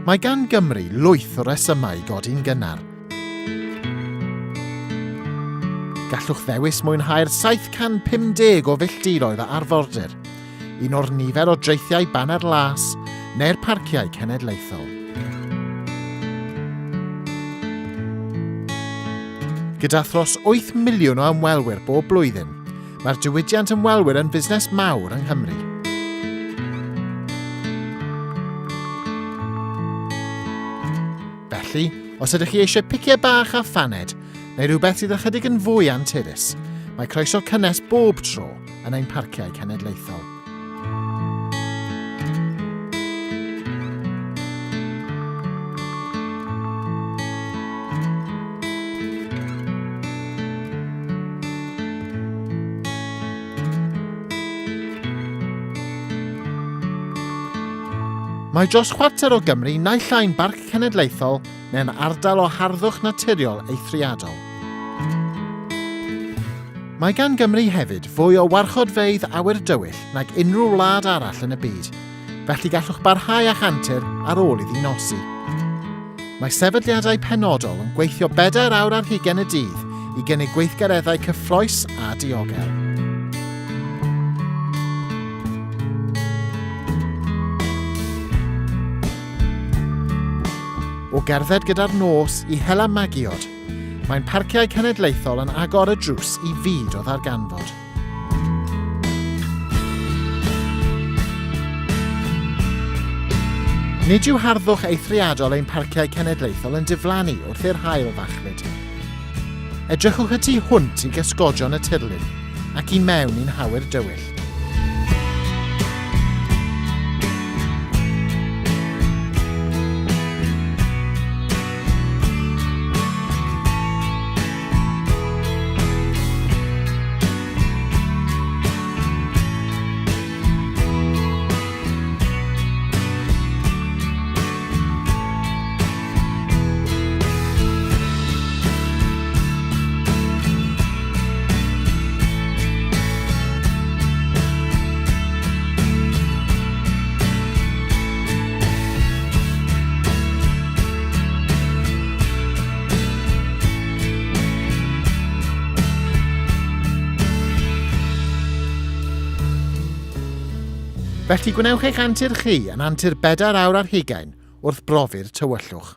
Mae gan Gymru lwyth o resymau i godi'n gynnar. Gallwch ddewis mwynhau'r 750 o filltiroedd o arfordir, un o'r nifer o draethiau Baner Las neu'r parciau cenedlaethol. Gyda thros 8 miliwn o ymwelwyr bob blwyddyn, mae'r diwydiant ymwelwyr yn fusnes mawr yng Nghymru. Felly, os ydych chi eisiau piciau bach a phaned, neu rhywbeth sydd ychydig yn fwy anturus, mae croeso cynnes bob tro yn ein parciau cenedlaethol. Mae dros chwarter o Gymru naill ai'n barc cenedlaethol neu'n ardal o harddwch naturiol eithriadol. Mae gan Gymru hefyd fwy o warchodfeydd awyr dywyll nag unrhyw wlad arall yn y byd, felly gallwch barhau â'ch antur ar ôl iddi nosi. Mae sefydliadau penodol yn gweithio bedair awr ar hugain y dydd i gynnig gweithgareddau cyffrous a diogel. O gerdded gyda'r nos i hela magiod, mae'n parciau cenedlaethol yn agor y drws i fyd o ddarganfod. Nid yw harddwch eithriadol ein parciau cenedlaethol yn diflannu wrth i'r haul fachlud. Edrychwch y tu hwnt i gysgodion y tirlun ac i mewn i'n hawyr dywyll. Felly gwnewch eich antur chi yn antur bedair awr ar hugain wrth brofi'r tywyllwch.